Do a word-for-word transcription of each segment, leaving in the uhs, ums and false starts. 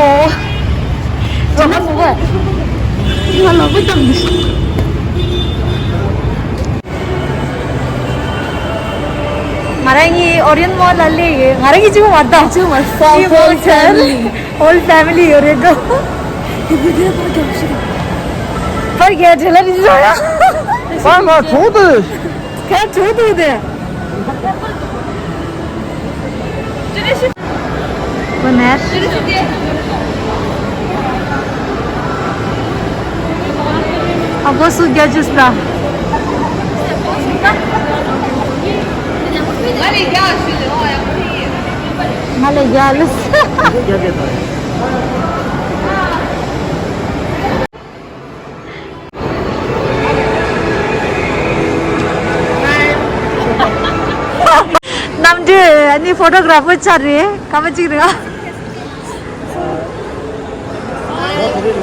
ཨོ། ང་ལ་བུ་དང་། ང་རང་གཉིས་ཨོ་རི་ཡན་མོལ་ལ་སླེབས་ཡོད། ང་རང་གཉིས་གཅིག་པོ་མ་རེད་ད། གཅིག་པོ་མ་རེད། ཧོལ་ཕེ་མི་ལི། ཧོལ་ཕེ་མི་ལི་ཡོད་རེད་དོ། ཕར་རྒྱག་དྲི་ལ་རི་རོ་ཡ། ང་ང་གྲོགས་དེ། ཁ་གྲོགས་དེ་དེ། ཁོ་ནར། ཨ་ཁོ་སུ་རྒྱ་ཇུས་ད། ང་ལས་རྒྱ་ལས། གནམ་གྲུ་ཨ་ནི་ཕོ་ཊོ་གྷ་ར་ཕར་ཆགས་རེད། སྐར་མ་གཅིག་རེད།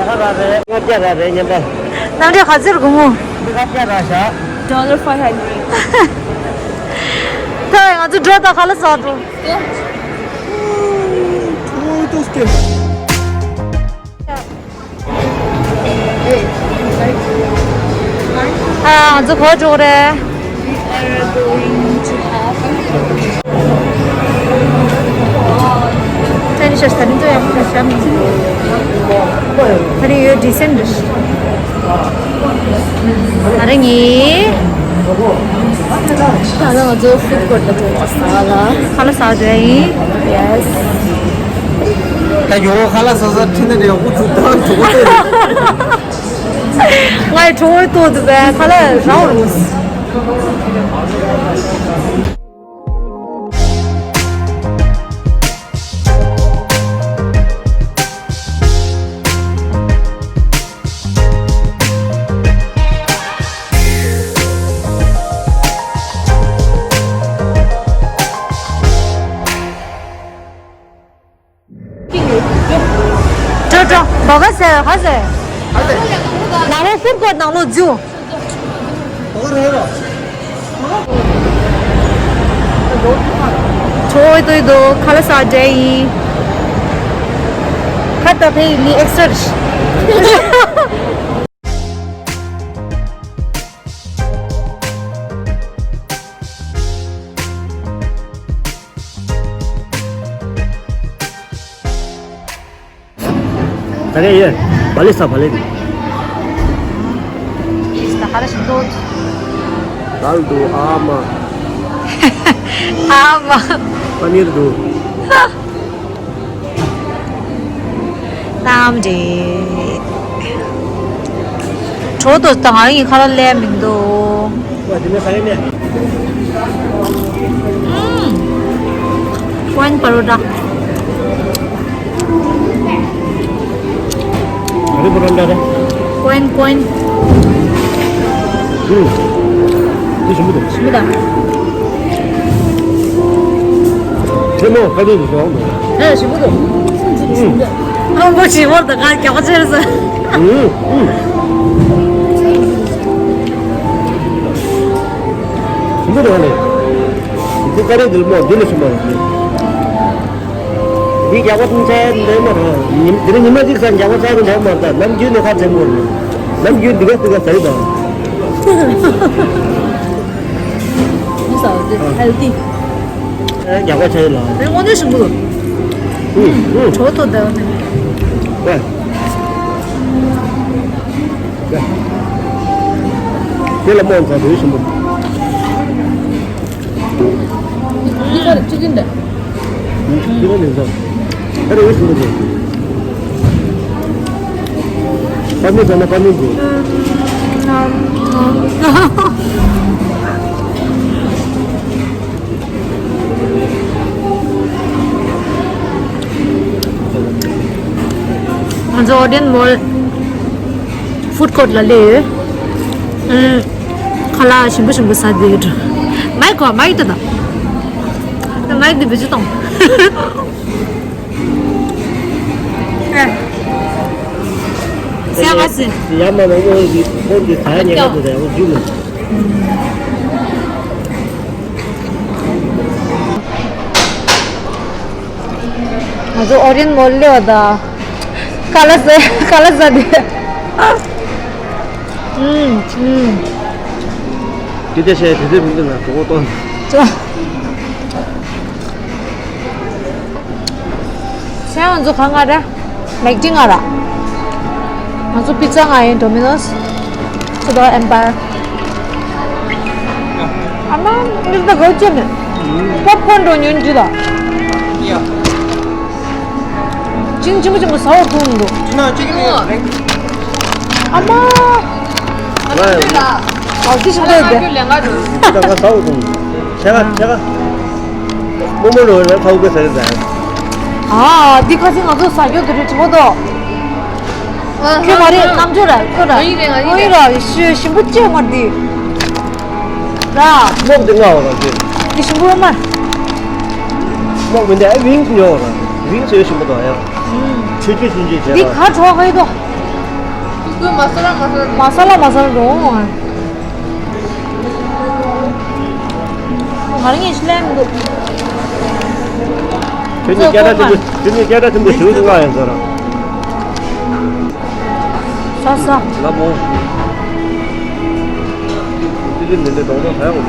ལྔ་བརྒྱ་ར་རེད་ཉན་པ། གནམ་གྲུ་ག་ཚོད་དགོས་མོ། ལྔ་བརྒྱ་ར་བཞག Dollar five hundred. ད་ང་ཚོ་འགྲོ་དང་ཁ་ལག་ཟ་འགྲོ། ཨ། ང་ཚོ་ག་པར་འགྲོ་གི་རེད། ད་ནི་ཤ་ཤ་ནི་ཚོ་ཡག་པོ་ཞིག་བྱ་མི་ཚུགས། ད་ནི་ཡོད་ཌི་སེན་རེད། ང་རང་གཉིས། ད་ལྟ་ང་ཚོ་ཕུཌ་ཀོར་ལ་འགྲོ་བ་ཟ་ལ། ཁ་ལག་ཟ་འགྲོ་ཡིན། Yes. ད་ཡོང་ཁ་ལག་ཟ་ཟ་ཁྲིད་ན་རེད། འུ་ཚོ་ད་གྲོགས་པོ་དེ་རེད། ངའི་གྲོགས་པོའི་ཏོག་ཏུ་བས་ཁ་ལག་རང་རུང་། འགྲོ་འགྲོ། འགྲོ་ག་ཟེར་ག་ཟེར། ནང་ལོགས་ཧྥུཌ་ཀོར་ནང་ལོགས་འཛུལ། ཆོ་ཏོ་དོ་ཁ་ལག་ཟ་འདྲ་ཡིན། ཁ་ཏ་ཕེ་ཡི་ལི་ཨེག་སི་ཊ་རེད། ད་ག་ཡོད། བ་ལི་ས་བ་ལི་རི། ད་ག་ར་ཞིག་འདུག་དཱལ་འདུག་ཨ་མ། ཨ་མ། པ་ནིར་འདུག་གནམ་རེད། གྲོགས་དོ་ད་ང་ཡི་ཁ་ལག་ལས་མི་འདུག་ཨུམ། ཀོན་པ་རོ་ཊ། ཨ་རི་པ་རོ་ཊ་རེད། ཀོན་ཀོན། ཨུམ། འདི་ཞིམ་པོ་འདུག་ཞིམ་པོ་དང་། ཐལ་མོ་ཁ་ལག་འདི་ཞོག་མོ། ཨེ་ཞིམ་པོ་འདུག་ཨུམ། ཨ་མོ་ཞིམ་པོ་དང་ཁ་རྒྱག་པ་ཆེར་ཟ། ཨུམ་ཨུམ། ཞིམ་པོ་འདུག་ཨ་ནི། འདི་ཀ་རེ་འདི་མོ་འདི་ལ་ཞིམ་པོ་རེད། འདི་རྒྱག་པ་ཐུང་ཆ་འདི་མ་རེད། ཉིན་འདི་ནི་ཉི་མ་གཅིག་ཙམ་རྒྱག་པ་ཚར་གི་འདྲ་མ་རེད། ནམ་རྒྱུན་ནི་ཁ་ཚན་པོ་རེད། ནམ་རྒྱུན་འདི་ག་འདི་ག་ཟ་ཡི་དང་། འདི་ཟ་འདི་ཧེལ་ཐི། ཨེ་རྒྱག་པ་ཆ་ཡི་ལ། རེ་དངོས་གནས་ཞིམ་པོ་འདུག་ཨུ་ཨུ། གྲོགས་ཐོག་བསྡད་ནས། ཝེ། ཝེ། དེ་ལ་རྨོངས་ཚར་འདུག་ཞིམ་པོ། འདི་ག་རེ་ཅི་ཀིན་རེད། འདི་ག་ནས་ཟ། ཨ་རེ་ཞིམ་པོ་འདུག་པ་མི་ཟ་ན་པ་མི་འདུག་ང་ཚོ་ཨོ་ཌེན་མོལ་ཕུཌ་ཀོརཊ་ལ་སླེབས་ཡོད། ཨུམ། ཁ་ལག་ཞིམ་པོ་ཞིམ་པོ་ཟ་བསྡད་ཡོད། མའིག་གོ་མའིག་ལྟ་དང་། མའིག་འདི་བེད་སྤྱོད་གཏོང་། ཨེ། ཟ་མ་ཟ། ཡ་མ་མ་མོ་གི་ཁོང་གི་ད་ཉེ་ག་དུ་ད་ཡང་རྒྱུ་མེད། ང་ཚོ་ཨོ་རི་ཡན་མོལ་སླེབས་པ་དང་ ཀ་ལ་ཟ། ཀ་ལ་ཟ་དེ། ཨུམ། ཨུམ། དེ་དེ་བྱས་དེ་དེ་མི་འདུག་ན་གྲོགས་པོ་ཏོ། ཅོ། ཁྱེད་ང་ཚོ་གང་ང་ར། མེག་ཌི་ང་ར། ང་ཚོ་པི་ཛ་ང་ཡིན། ཌོ་མི་ནོས། ཚོ་དོ་ཨེམ་པར། ཨ་མ། འདི་ད་གོ་ཅེ་མེད། པོབ་ཁོརན་འགྲོ་ཉོན་འདི་ད། ཅིང་ཆེན་པོ་ཆེན་པོ་ཟ་བ་ཐུང་འདུག་ཁྱི་ནག་གཅིག་གི་ནས་རེད། ཨ་མ། ང་ཡང་། ཨ་ཅི་ཞིག་རེད་དེ། ད་ང་ཟ་བ་ཐུང་། ཆེ་ག་ཆེ་ག་རྨོ་མོ་ལོ་ལ་ཐའུ་ཀེ་ཟ་གི་ཟ། ཨ། འདི་ཁ་སང་ང་ཚོ་ཟ་རྒྱུ་དེ་རེད་ཆེན་པོ་དོ། ཁྱོད་མ་རེད། རྣམ་དཔྱོད་ར་ཁྱོད་ར། ང་ཡིན་རེད། ང་ཡིན་རེད། ང་ཡིན་ར། ཞི་ཞིམ་པོ་ཅེ་མ་འདི། ར། སྨོག་འདི་ང་འོ་ར་ཅེ། འདི་ཞིམ་པོ་མ། སྨོག་མི་འདི་ཨེ་ཝིང་སི་ཉོ་འོ་ར། ཝིང་སི་ཡོད་ཞིམ་པོ་དོ་ཡ། ཆུ་ཆུ་ཆུ་ཆུ་ཆེ་འདི་ར། ག་གྲོགས་ཧེ་དོ། ཀུ་ཀུ་མ་ས་ལ་མ་ས་ལ། མ་ས་ལ་མ་ས་ལ་འགྲོ། ང་རང་ངས་ཤི་ལན་འདུག་དེ་ནི་སྐད་གྲགས་ཆེན་པོ། དེ་ནི་སྐད་གྲགས་ཆེན་པོ་ཞིག་ཏུ་ང་ཡང་ཟེར། ས་ས། ལབ་མོ། དེ་ནི་འདི་འདྲའི་གདོང་ཐོག་ཟ་ཡག་གོ།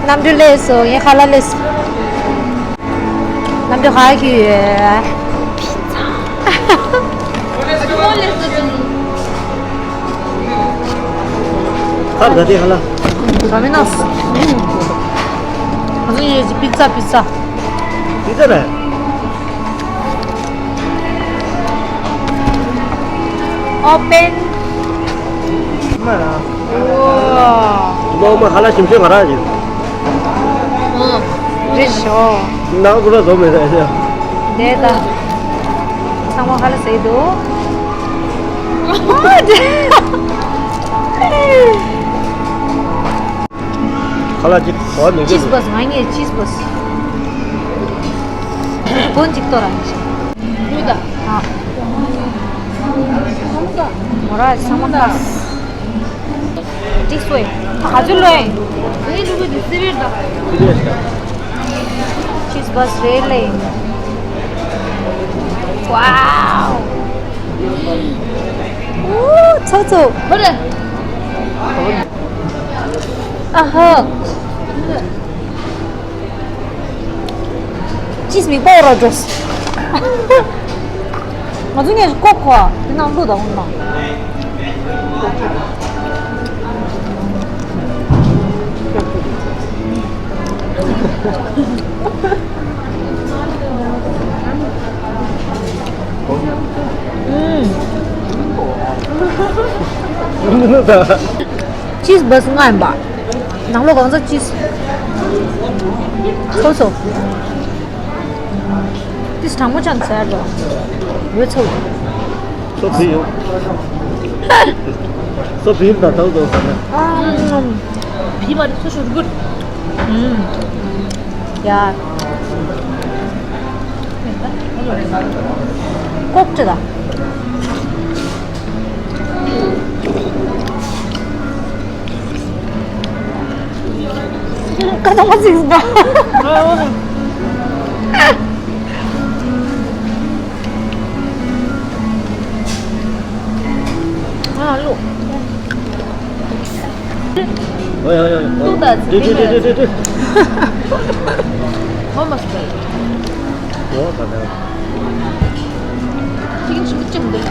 རྣམ་འགྲུལ་ལས་སོ། ངས་ཁ་ལག་ལས་སོ། ནམ་དུ་ཧ་གི། ཁ་ག་དེ་ཧ་ལ། ཌོ་མི་ནོས། ང་ཚོ་ཡོད་ཀྱི་པི་ཛ། པི་ཛ། པི་ཛ་རེད། ཨོ་པེན། མ་ར། ལོ་མ་ཧ་ལ་ཞིམ་ཤོས་ང་རང་ཡིན། རེད་ཤོ། ནང་ཁུ་ར་བཟོ་མེད་ད་ཡ། དེ་ད། ཚང་མ་ཧ་ལ་ཟེར་འདུག་ཁ་ལག་ཅིག་གོ་མི་ཅིས་འདུག་བས། ང་ངས་ཅིས་བས། གོན་ཅིག་ཏོ་རང་ཞིག་ལུས་ད། ཨ། མོ་ར་ཚང་མ་ཁ། ཅིག་སོ་ཡིན། ག་ཚོད་ལོས་ཡིན། དེ་ལུགས་ཀྱི་སི་བེར་དང་། ཅིས་བས་རེད་ལེ། ཝའོ། ཨུ། ཚོ་ཚོ། ཧོ་རེ། ཨ་ཧ། ཅིས་མི་པོ་རོ་ཇོས། ང་ཚོ་ངས་ཀོ་ཁོ་དེ་ནང་བླུགས་དང་འོང་ན། ཅིས་བས་ང་ཡིན་པ། ནང་ལོགས་གང་ཚ་ཅིས། ཚོ་ཚོ། ཏིས་གྲང་མོ་ཅང་ཟེར་རོ། འོད་ཚོ། སོ་བི་ཡོད། སོ་བི་ཡོད་དང་ཐང་དོ་ཟེར་ན། ཨམ། བི་མ་རེད་སོ་ཞོར་གུར། ཨམ། ཡ། ཀོག་ཅི་ད། ཀ་ཐོག་མ་ཚིག་ཟིན་པ། ཨ་ལོ། ཨོ་ཡ་ཡ་ཡ། ཏུ་ད་ཙི་ཏི་ཏི་ཏི་ཏི། ཧོ་མ་སི་པེ། ཨོ་ད་ད། ཅིག་ཅིག་ཅིག་འདི།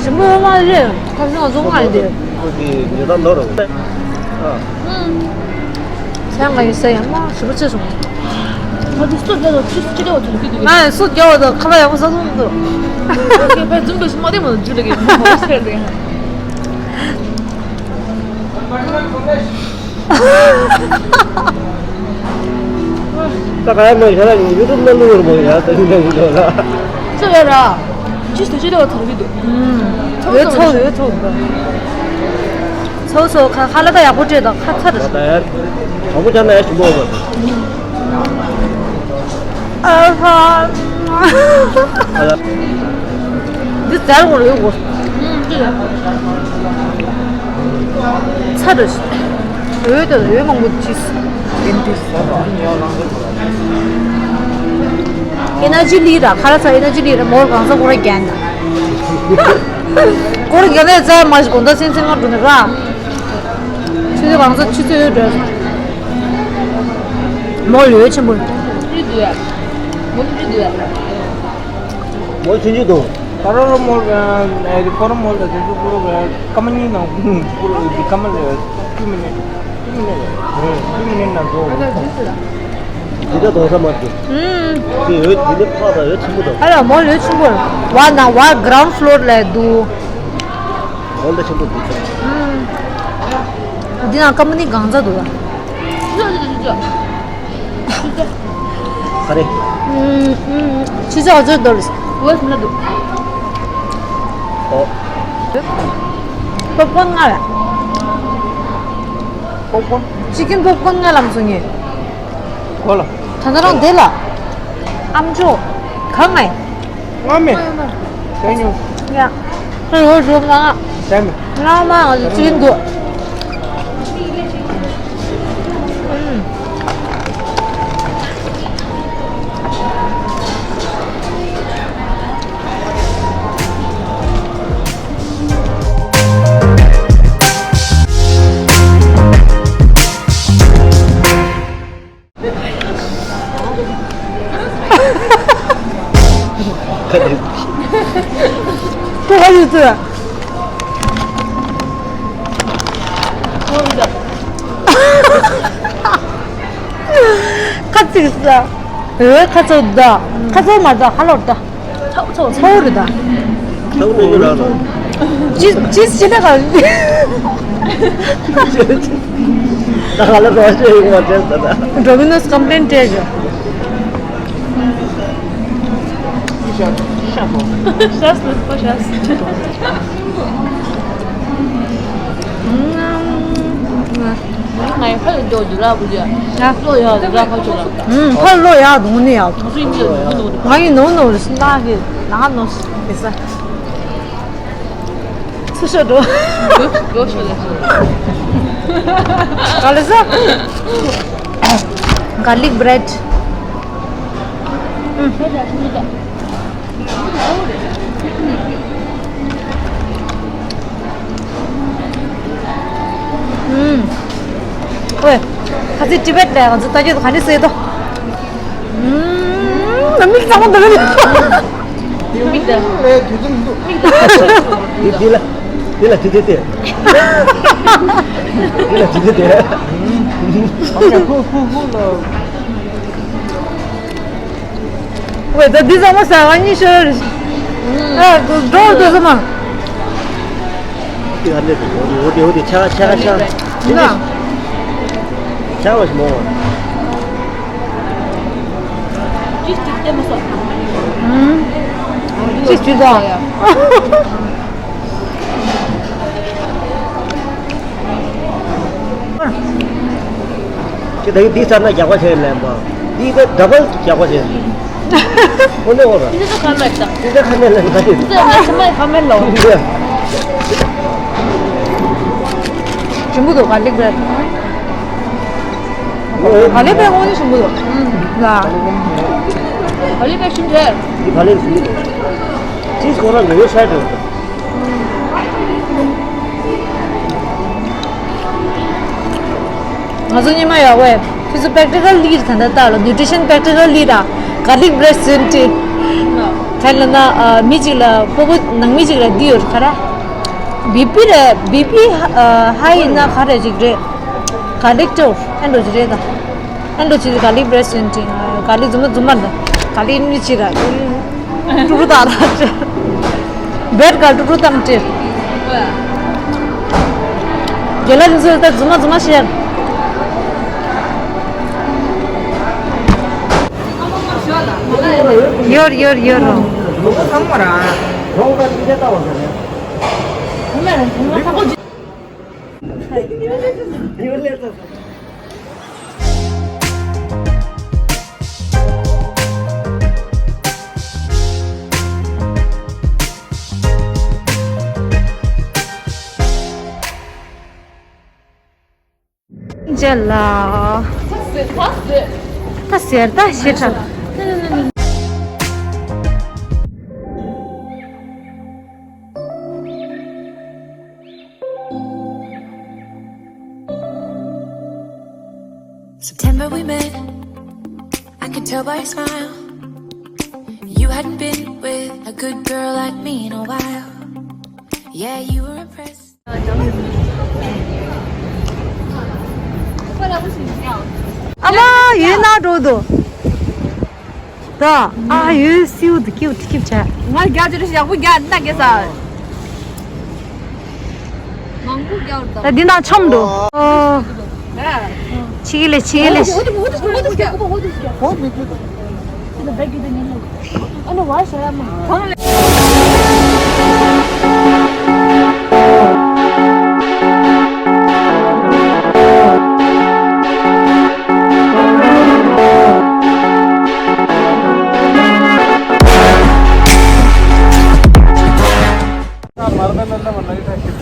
ཞིམ་པོ་མ་རེད། ཁ་སང་བཟོ་མ་རེད། ཁོ་གི་ཉེ་ད་ནོར། ཨ། ཨུམ། ཚན་ང་ཡིན་ས་ཡང་མ་ཞིམ་པོ་ཆེ་སོང་། ང་ཚོ་སུ་རྒྱག་དང་ཅི་སུ་ཅི་རེད་བ་ཚོ་གི་འདུག་ང་ཡང་སུ་རྒྱག་བ་དང་ཁ་ལག་ཡག་པོ་ཟ་སོང་འདུག་ཁྱེད་ཕར་འཛུམ་པའི་སུ་མ་བདེ་མོ་འཇུ་ལ་གི་མ་ཧོ་ཤེར་རེད། ད་ག་ཡ་མ་ཤ་ལ་ཡུ་ཊུབ་ན་ལུ་བར་མོ་ཡ་ད་ཡིན་ད་ཡིན་ད་ལ། ཅི་ལ་ར། ཅི་སུ་ཅི་རེད་བ་ཚོ་གི་འདུག་ཨུམ། ཡོད་ཚོ་ཡོད་ཚོ་འདུག་ཚོ་ཚོ་ཁ་ཁ་ལ་ད་ཡག་པོ་སྤྲད་དང་ཁ་ཚ་རེད། ད་ཡར་དང་པོ་ཅག་ན་ཡ་ཞིམ་པོ་འོ། ཨ་ཧ། འདི་ཛར་འོ་རེད་འོ། ཚ་རེད། འོད་དང་འོད་མང་པོ་ཅིས། ཨེ་ནར་ཇི་ལི་ར་ཁ་ར་ཚ་ཨེ་ནར་ཇི་ལི་ར་མོར་གང་ཚ་ཀོ་ར་རྒྱན་ད། ཀོ་ར་རྒྱན་ད་ཚ་མ་ཞིག་གོང་ད་སེང་སེང་ང་འགྲོ་ནི་ར། ཆུ་ཚོད་གང་ཚ་ཆུ་ཚོད་ཡོད་འགྲོ། མོ་ལོས་ཆེན་པོ། མོ་ཆུང་ཆུང་འདུག་ད་རོ་རོ་མོ་ཨ་ཨ་ཁོ་རོ་མོ་ལ་དེ་ཚོ་ཀུ་རོ་ཀ་མ་ཉིན་ནང་ཀུ་རོ་ཀ་མ་ལ་ཀུ་མི་ནི་ཀུ་མི་ནི་ཀུ་མི་ནི་ནང་འགྲོ། འདི་ད་དོང་ས་མ་འདུག་ཨུམ། དེ་འོད་འདི་ནི་ཕག་དང་འོད་ཆེན་པོ་དང་། ཨ་ལ་མོ་འོད་ཆེན་པོ། བ་ན་བ་གྷ་རའུན་ཌི་ཕློར་ལ་འདུག་འོ་ད་ཆེན་པོ་འདུག་ཨུམ། འདི་ན་ཀམ་པ་ནི་གང་ཚ་འདུག་ལ། ག་རེ། ཆུ་ཚོད་ཨ་ཚོད་དོ་རེད། འོ་སུ་ན་འདུག་ཨོ། པོབ་ཀོན་ང་ལ། པོབ་ཀོན། ཅི་ཀིན་པོབ་ཀོན་ང་ལམ་སོང་ངས། གོ་ལ། ད་ད་རང་དེ་ལ། ཨམ་ཅོག་གང་ངས། ང་མེད། ཟས་ཉོ། ཡ། ཁོས་འོ་བཟོ་མ། ཟས་མེད། ང་མ་ང་ཚོ་ཅི་འདུག་ཁ་ལེ། ཁོ་ག་ཡོད་ཚོད། ཁ་ཚིག་ས། འོའི་ཁ་ཚོ་ད། ཁ་ཚོ་མ་ད་ཧ་ལོར་ད། ཚོ་ཚོ་ཚོ་རེད་ད། ཚོ་ནི་ཡོད་ར་ལ། ཅི་ཅི་ཅི་ན་ག་ད་ཧ་ལ་རོ་ཤེས་ཡོང་བ་དྲན་ད་ད། ཌོ་མི་ནོས་ཀམ་པི་ལེན་སྤྲད་ཡོད། ཤ་ཤ་ཤ་ཤ། ང་ཡི་ཕ་ཡི་འགྲོ་འདུག་ལ་བུ་ལ། ང་ལོ་ཡག་འདུག་ལ་ཕ་ཆོ་ལ། ཨུམ། ཕ་ལོ་ཡག་འདུག་ནི་ཡག་ང་ཚོ་ཡིན་གྱི་འདུག་འདུག་ང་ཡི་ནོ་ནོ་རེ་སི་ན་གི་ན་ནོ་རེ་ས། སུ་ཤོ་འགྲོ། འགྲོ་ཤོ་ལ་ཤོ། ག་ལེ་ས། གར་ལིག་བྷི་རེཌ། ཨུམ། ཨུམ། ཝེ། ཁ་ཚིག་ཊི་བེཊ་ལ་ང་ཚོ་ལྟ་རྒྱུ་ག་ནས་ཟེར་དོ། ཨུམ། ན་མིག་གཙང་མ་འདུག་ལ། མིག་ལྟ། མིག་ལྟ། འདི་འདི་ལ། འདི་ལ་དེ་དེ་དེ། འདི་ལ་དེ་དེ་དེ། ཧུ་ཧུ་ཧུ་ལ། ཝེ། ད་འདི་ཚང་མ་ཟ་བ་གཉིས་ཤོར། ཨ། འགྲོ་འགྲོ་ཚང་མ། འདི་ག་འདྲ་འདུག་འོ་དེ་འོ་དེ་འོ་དེ་ཆ་ཆ་ཆ། འདི་ན། ཆ་བ་ཞིག་མོ། ཅི་ཅི་ད། ཁྱེད་ད་ཡིན་འདི་ཟ་ན་རྒྱགས་པ་བྱས་ལེན་པ། འདི་ད་ཌ་བལ་རྒྱགས་པ་བྱས། འོ་ནི་འོ་ར། འདི་ཚོ་ཁ་མེད་ད། འདི་ཚོ་ཁ་མེད་ལེན་པ་ཡིན། འདི་ཚོ་ཁ་མེད་ཁ་མེད་ལོ། འདི། ཞིམ་པོ་འདུག་གར་ལིག་བྷི་རེཌ། གར་ལིག་བྷི་རེཌ་དངོས་གནས་ཞིམ་པོ་འདུག་ལ། གར་ལིག་བྷི་རེཌ་ཞིམ་རེད། འདི་གར་ལིག་ཞིམ་པོ་འདུག་ཅིས་ཁོ་རང་ངོ་ཤ་འདུག་ང་ཚོ་ཉི་མ་ཡག་པོས་ཁྱེད་ཚོ་པེག་ཊི་ཀལ་ལི་ད་ལྟ་ལྟ་ལ། ནིའུ་ཊི་ཤན་པེག་ཊི་ཀལ་ལི་ད་གར་ལིག་བྷི་རེཌ་ཟེར་ཏེ། ག་ལ་ན་མི་གཅིག་ལ་སྤོ་བོ་ནང་མི་གཅིག་ལ་འདི་ཡོད་ག་ར། བི་པི་རེད། བི་པི་ཧ་ཡིན་ན་ག་རེ་ཅིག་རེད། གར་ལིག་ཊོ་ཨེ་འགྲོ་ཅིག་རེད་ད། ཨེ་འགྲོ་ཅིག་གར་ལིག་བྷི་རེཌ་ཟེར་ཏེ། གར་ལིག་རྫུན་མ་རྫུན་མ་ད། གར་ལིག་མི་གཅིག་ར། ཀྲུ་ཀྲུ་དང་ར་ཅེ། བེད་ག་ཀྲུ་ཀྲུ་དང་ཅེ། རྒྱལ་ལ་ལི་ཚོ་ད་རྫུན་མ་རྫུན་མ་བཤད། ཡོར་ཡོར་ཡོར། རྗེས་ལ། ད་ཟེར་ད་ཞེ་དྲག September we met. I could tell by your smile. You hadn't been with a good girl like me in a while. Yeah, you were impressed. ཨ་མ་ཡོད་ན་འགྲོ་འདུག་ད་ཨ་ཡོད་སིའུ་འདི་ཀིའུ་ཊི་ཀིབ་བྱ། ང་རྒྱ་ཅི་རེད་ཡག་པོ་རྒྱ་ན་གེ་ས། མང་པོ་རྒྱ་བར་ད་འདི་ནང་ཆོམ་འགྲོ། ཨོ། ཆི་གི་ལེ་ཆི་གི་ལེ།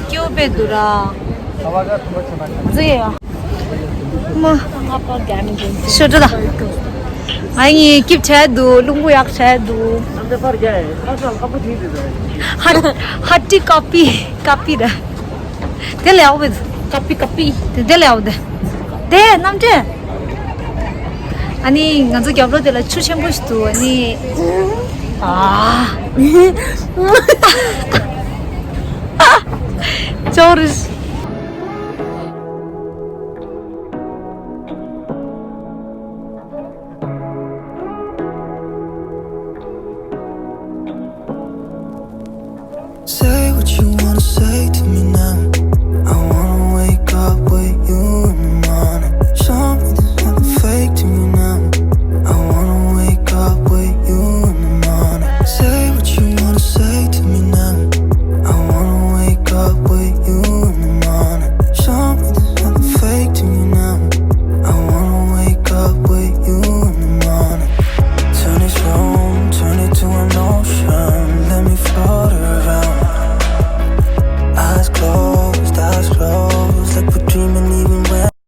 སྐྱོ་པའི་འདུག་ར། ཟེ་ཡ། མ། ཤོ་ཏྲ་ད། ཨ་ནི་སྐྱིབས་བྱས་འདུག་རླུང་བུ་ཡག་བྱས་འདུག་ཧ་ཧ་ཏི་ཀ་པི་ཀ་པི་ར། དེ་ལས་ཨའོ་བེ། ཀ་པི་ཀ་པི། དེ་དེ་ལས་ཨའོ་དེ། དེ་རྣམ་འདྲེན། ཨ་ནི་ང་ཚོ་རྒྱབ་ལོགས་དེ་ལ་ཆུ་ཆེན་པོ་ཞིག་འདུག་ཨ་ནི། ཨ། ཅོ་རི།